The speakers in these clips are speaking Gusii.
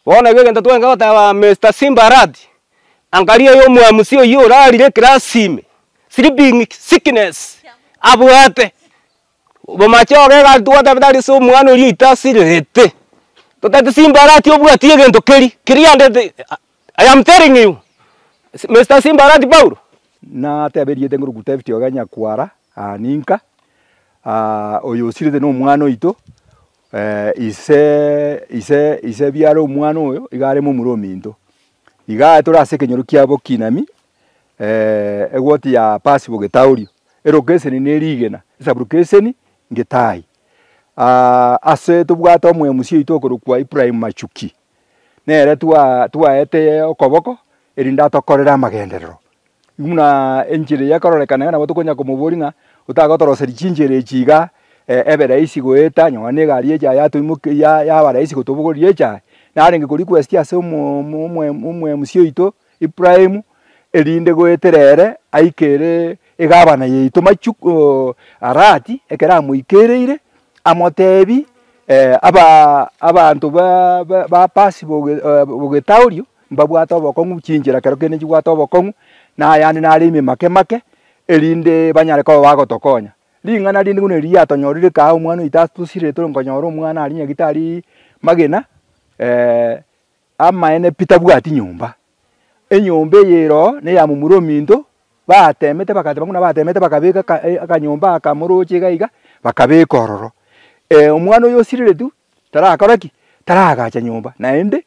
Bono igo egento twarenge goteba Mister Simba Arati, angaria oyo omwamusi oyio orarire eclass ime, sleeping sickness abwate, bomachoge iga twatebete aria ase omwana oria oito asirerete, totagete Simba Arati obwatie egento keria, keria ande I am telling you, Mister Simba Arati Paulo. Natebe erieta nkorokwa David Oga Nyakwara aa ninka, oyo osirete na omwana oito, ise ise ise biara omwana oyo iga are momura ominto. Igaa tore ase ekenyoro kia Bokinami, egoti ya Pasi Bogetaurio, elokeseni ne rigena, esabulokeseni Ngetai. Ase tobwate omoemusia oito okorokwa Ibrahim Machuki, nere twa twaete okoboko erinde atokorere amagenderero. Buna enchera eye ekororekana iga nabo tokonya komoboria ng'a otagotoroseria chinchera echi iga ebe rahisi goeta nonye na egari echae yatoimokia ya yaba rahisi gotobogoria echae, narenge ko request ase omo omo omo omo MC oito Ibrahim, erinde goetera ere aikere egavana yaito machuku Arati ekero amoikereire amotebi aba abanto ba ba pasi boge bogetaurio. Mbabwate obokong'u, chinchera kero kende nchibwate obokong'u, na ayande nare ime make make, erinde banyare koba bagotokonya. Ring'ana rinde buna riria riatonyorire kaa omwana oito atosirete ore nkonyora omwana aria nyagitari magena, amaene pi tabwati nyomba. Enyomba eye ere oo neya momura ominto, batemete bagateba buna batemete bakabeka aka akanyomba aka moroche iga iga, bakabeka ororo. Omwana oyo osireretwe, tarakora ki? Taragacha nyomba, naende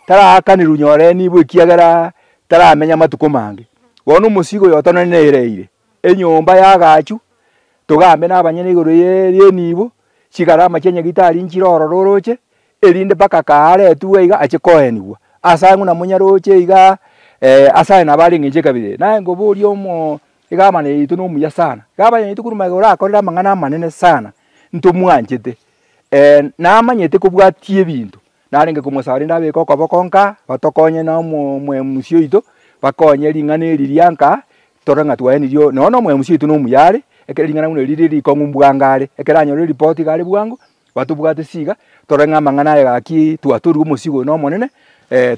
taraakanirwe nyore nibo ekiagera taramenya amatuko mange. Bono omosigo oyo otonenereire, enyomba yagachwa, togambe na abanyene igoro ye enibo, chigarama chia nyagitari nchire ororo oroche, erinde mpaka kaaretwe iga ache koenigwa. Ase ang'o na monyaroche igaa, ase aye nabo are eng'encho ekabira eye. Naye nkoboria omo egavana yaito nomuya sana, egavana yaito korwa magega orakorere amang'ana amanene sana, ntomwanchete. Namanyete kobwatia ebinto, narenge komosaba rende abeke okoboko nka, batokonye na omo omoemusia oito, bakonye ring'ana eri ria nka, tore ng'a twaenirie nonye na omoemusia oito nomuya are, ekero ring'ana buna eri rire rikong'u mbwango are, ekero anyorire eripoti iga are bwango, batobwate siga, tore ng'a amang'ana aya gaki twatorwe omosigo oyo na omonene,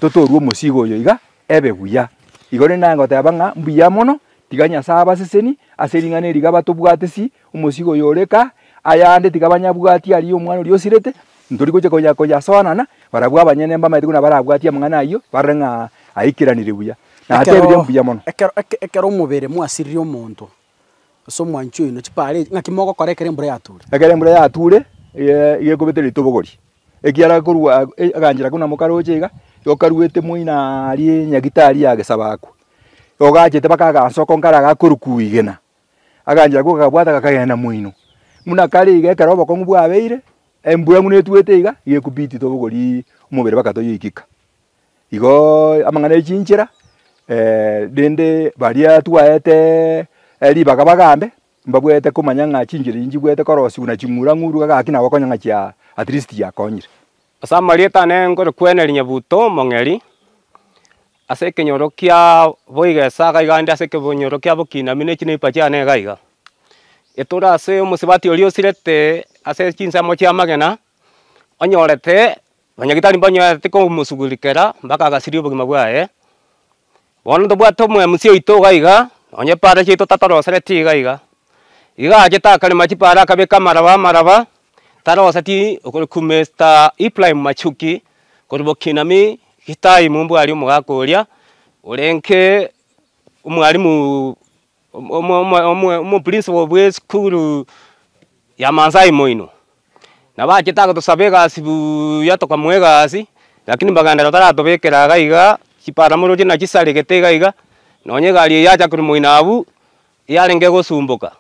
totorwe omosigo oyo iga, ebe buya. Igo rende naye ngoteba ng'a mbuya mono, tiga Nyasaye abasesenie, ase ring'ana eri iga batobwate si, omosigo oyo ore kaa, ayande tiga banyabwatie aria omwana oria osirete, ntori gocha konya koyasoanana, barabwo abanyene mbamaete buna barabwatie amang'ana ayio, barore ng'a aikeranire buya. Natebirie mbuya mono. Ekero eke ekero omobere mwasiririe omonto, gose omwanchi oino, chipara echi, ng'aki mogokora ekero embura yature? Ekero embura yature, iga ekobete ritobogori, ekiagera korwa aganchera buna mokaroche iga, igo karuete moino aria nyagitari ya gesabakwa, igo gachete mpaka agasoka nkare agakorokwa igena. Aganchera gokabwata gakagenda moino. Buna kare iga ekero obokong'u bwabeire, embura buna etwete iga, iga ekobidi tobogorie omobere mpaka toyoikeka. Igoooo amang'ana ya chinchera, rende baria twaete ribaga bagambe, mbabwenerete komanya ng'a chinchera echi nchibwenerete korosiwa na ching'ura ng'uru iga gaki nabo okonya ng'a chia at least chiakonyire. Ase amarieta ane nkorokweneria Nyabuto omong'eri, ase ekenyoro kia Boigesa iga iga ande ase ekenyoro kia Bokinami ne chineiba chiane iga iga. Etore ase omosubati oria osirete ase chinsemo chia amagena, onyorete banyagitari mbanyarete komosugurikera mpaka agasiria obogima bwaye. Bono ntobwate omoemusi oito iga iga, nonye epaara chiaito tatorosereti iga iga. Iga achete akarema chipaara akabeka amaraba amaraba, taroseti okorokwa Mister Ibrahim Machuki, korwa Bokinami, Gitaai mumbu aria omogaka oria, orenge omwalimu omo omo omo omoprinsipal bwa esukuru ya Maasai moino. Nabo achete agotosaba egasi buuya tokamoa egasi, lakini mbagenda taratobekera iga iga, chipara moroche nachio chisaregete iga iga, nonye egari eye yacha korwa moino abwo, yarenge gosumboka.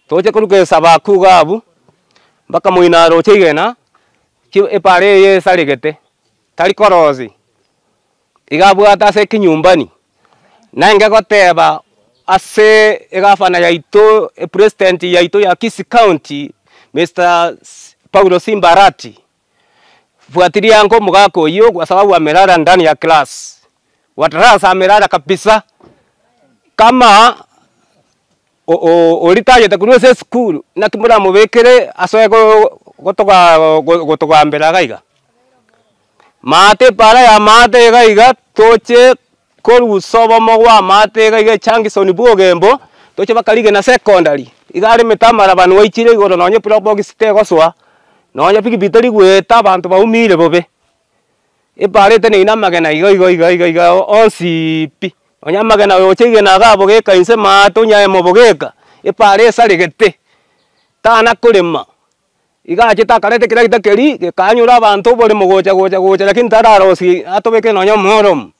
Toche korwa gesaba akwo iga abwo, mpaka moino aroche igena, chi epara eye esaregete, tari korosia. Iga abwate ase ekenyumbani, naende goteba ase egavana yaito, epresident yaito ya Kisii county Mister Paulo Simba Arati, fuatilia ango omogaka oyio kwa sababu amelala ndani ya class, wa darasa amelala kabisa, kama oritayete korwa ase esukuru, naki moramobekere asoe gotoga gotogambera iga iga. Maate epara ya maate iga iga toche korusa obomo bwa amaate iga iga ejunction bwa ogembo, toche mpaka rigena secondary, iga aremete amarabanu aichire igoro nonye eprobox tegosoa, nonye pikipiki teri goeta abanto baumire bobe. Epara eteneine amagena igo igo iga iga iga onsiiii pi, nonye amagena roche rigena iga bogeka inse maate onyaemo bogeka, epara esaregete, tana korema. Iga achete akareta ekeragita keria, gekanyora abanto oboremo gocha gocha gocha lakini tararosia atobekere nonye omoromu.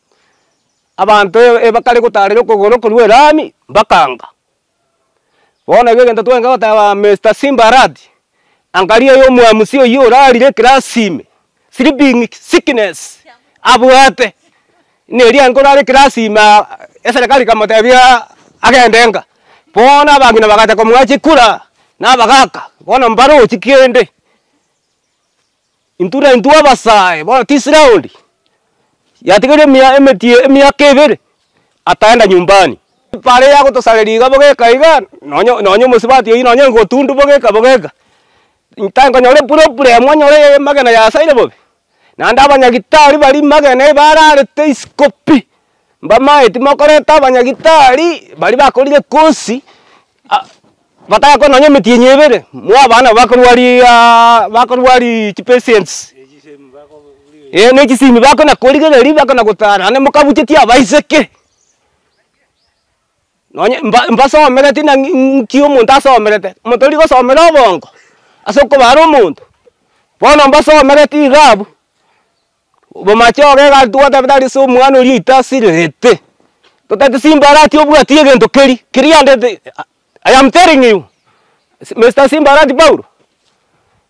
Abanto ebakare gotarera okogoro korwa erami mpaka anga. Bono iga egento twarenge goteba Mister Simba Arati, angaria oyo omwamusi oywo orarire eclass ime, sleeping sickness abwate, na eria aye nkorara eclass ime aa eserekari ekamotebia agende nka. Bono abang'ina bagacha komoa chikura, na abagaka, bono mbarochi kende. Intwe naintwe abasae bono this round, yatigaire emia emetie emiaka ebere, ataenda nyumbani. Epara yagotosareria iga bogeka iga, nonye nonye omosubati oywo nonye ngotundu bogeka bogeka, ntankonyora eproblem onyore amagena yasaire bobe, naende abanyagitari baria magena ebararete isiko pi, mbamaeti mokoreta abanyagitari baria bakorire ekosi. Batagakora nonya emetienyi ebere, mwa abana bakorwariaaaa bakorwariii chipatients, eh na chisimi bakona korigereria bakona gotara naende mokabuchetie abaiseke. Nonye mba mbasomereti na ng'i nki omonto asomerete, omonto ori gosomera obongo, ase okobara omonto, bono mbasomereti iga abwo. Bomachoge iga twatebete aria ase omwana oria oito asirerete, totagete simba arati obwati egento keria, keria andete I am telling you, Mister Simba Arati Paulo,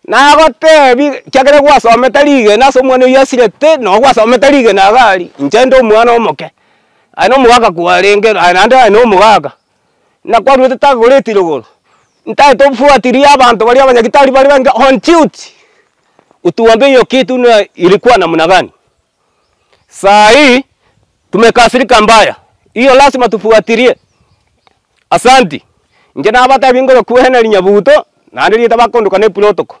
nagotebi ekiagera gwasomete rigena ase omwana oyio asirete, noo gwasomete rigena iga aria, inche nde omwana omoke, aye na omogaka kwarenge aye naende aye na omogaka, nakwarwete tagoreti rogoro, ntagete ofuatirie abanto baria abanyagitari baria barenge on duty. Utuambie hiyo kitu na ilikuwa namna gani? Saa hii tumekasirika mbaya, hiyo lazima tufuatilie. Asanti, inche nabatebi ngoro kwene rinya buto, naende rieta bakonduka ne protocol.